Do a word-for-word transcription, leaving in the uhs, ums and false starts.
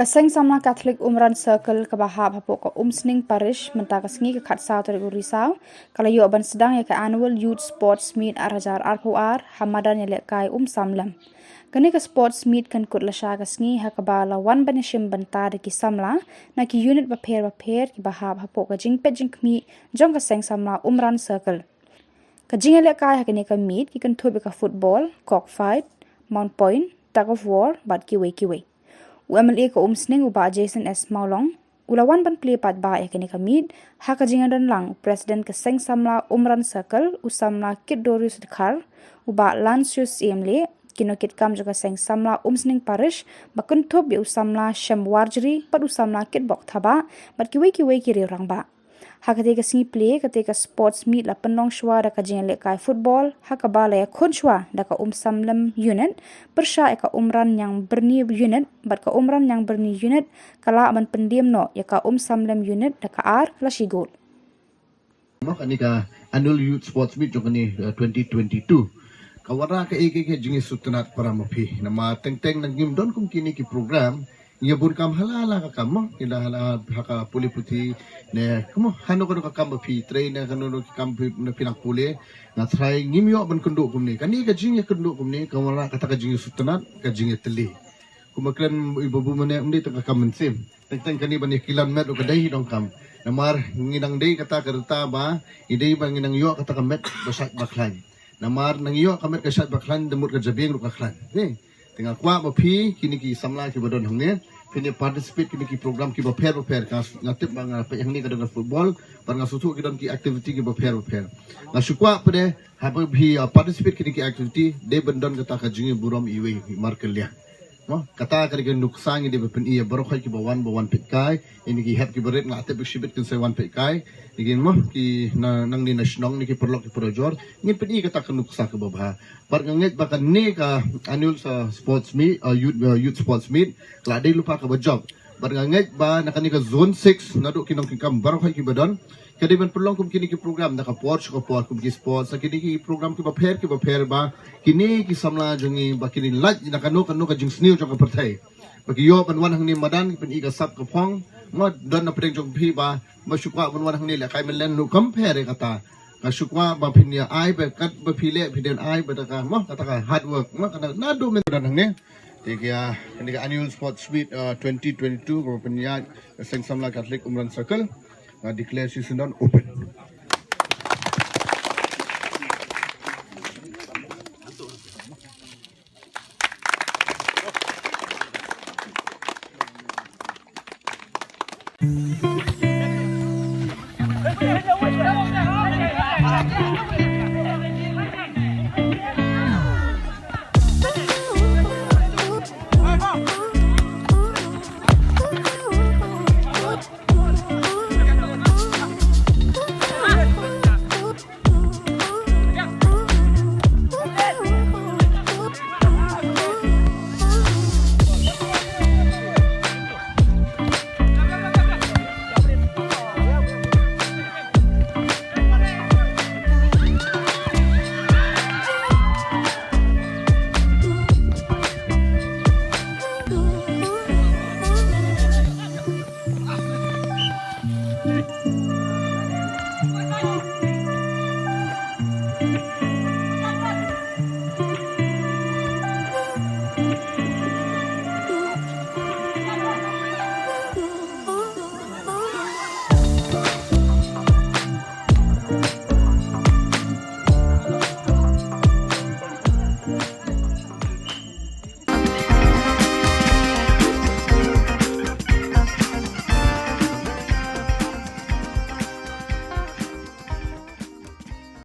Ka Seng Samla Catholic Umran Circle kaba hap hapoh ka Umsning Parish mynta ka sngi ka khatsaw tarik u Risaw ka la ïoh ban sdang ïa ka Annual Youth Sports Meet ar hajar arphew ar ha madan ïalehkai Umsamlem. Kane ka Sports Meet kan kut lashai ka sngi ha kaba la wan ban ïashim bynta da ki samla na ki unit bapher bapher kiba hap hapoh ka jingpeit jingkhmih jong ka Seng Samla Umran Circle. Ka jingïalehkai ha kane ka meet ki kynthup ïa ka football, cockfight, mount point, tug of war bad kiwei kiwei. U MLA ka Umsning u Bah Jason S Mawlong u la wan ban plie paidbah ïa kane ka meet ha ka jingïadon lang u President ka Seng Samla Umran Circle u Samla Kitdorius Dkhar, u Bah Lancius Syiem Leh, ki nongkitkam jong ka Seng Samla Umsning Parish ba kynthup ïa u Samla Shem Warjri bad u Samla Kitbok Thabah bad kiwei kiwei ki riew rangbah. Ha katei ka sngi plie katei ka sports meet la pynlong shuwa da ka jingïalehkai football ha kaba la ïakhun shuwa da ka Umsamlem unit pyrshah ïa ka Umran Ñiangbyrni unit bad ka Umran Ñiangbyrni unit ka lah ban pyndiem noh ïa ka Umsamlem unit da ka ar la shi gol. Mo kane ka Annual Youth Sports Meet jong kane, uh, twenty twenty-two ka wanrah kaei kaei ka jingsngewtynnat para ma phi. Namar teng teng na ngim don kum kine ki program, ngi bun kam ha la la ka kam mo, ngi la ha la ha ka pule puthi ne, mo hano kano ka kam ba phi trei ne kano kano ka kam phi ne phi nang pule. Nga trai ngim ïoh ban kynduh kumne. Kane ka jingïakynduh kumne ka wanrah kata ka jingsngewtynnat, ka jingïatylli. Kumba kren i Babu mynne, ym dei tang ka kam mynsiem. Teng teng kane ban ïakilan met ruh ka dei hi donkam. Namar ngi nang dei kata ka rta ba ngi dei ba ngi nang ïoh kata ka met ba shait ba khlaiñ. Namar nang ïoh ka met ka shait ba khlaiñ, da mut ka jabieng ruh ka khlaiñ. Te nga kwah ba phi kine ki samla kiba don hangne phin ïa participate kine ki program kiba pher ba pher. Nga tip ba nga peit hangne ka don ka football, bad nga sngewthuh ki don ki activity kiba pher ba pher. Nga shu kwah pat de haba phi, uh, participate kine ki activity dei ban don kata ka jingïaburom iwei i mar kylliang. Mo, kata ka dei ka nuksa ngi dei ba pyni ïa baroh kiba wan, ba wan peit kai. Ïa kine ki hep kiba rit nga tip ba shibit kin sa wan peit kai. Ïa kine mo ki na nangne na shnong, ne ki paralok ki parajor, ngin pyni kata ka nuksa kaba bha. Bad nga ngeit ba kane ka annual, uh, sports meet, uh, youth, uh, youth sports meet ka la dei lypa kaba jop. Bad nga ngeit ba na kane ka zone six naduh ki nongkitkam baroh kiba don, ka dei ban pynlong kum kine ki program da ka por sha ka por, kum ki sports, kine ki program kiba pher kiba pher ba kine ki samla jong ngi ba kine lait na kano kano ka jingsniew jong ka pyrthei ba ki ïoh ban wan hangne madan ki pyni ka sap ka phong. Mo, don na pdeng jong phi ba, ba shu kwah ban wan hangne lehkai mynlen ruh kam pher ïa kata. Nga shu kwah ba phin ïa ai ba kat ba phi leh phi dei ban ai ba da ka, mo, kata ka hard work, mo, kata naduh mynta don hangne. Te ka, kane ka annual sports meet, uh, twenty twenty-two kaba pynïaid Seng Samla Catholic Umran Circle, nga declare session don open.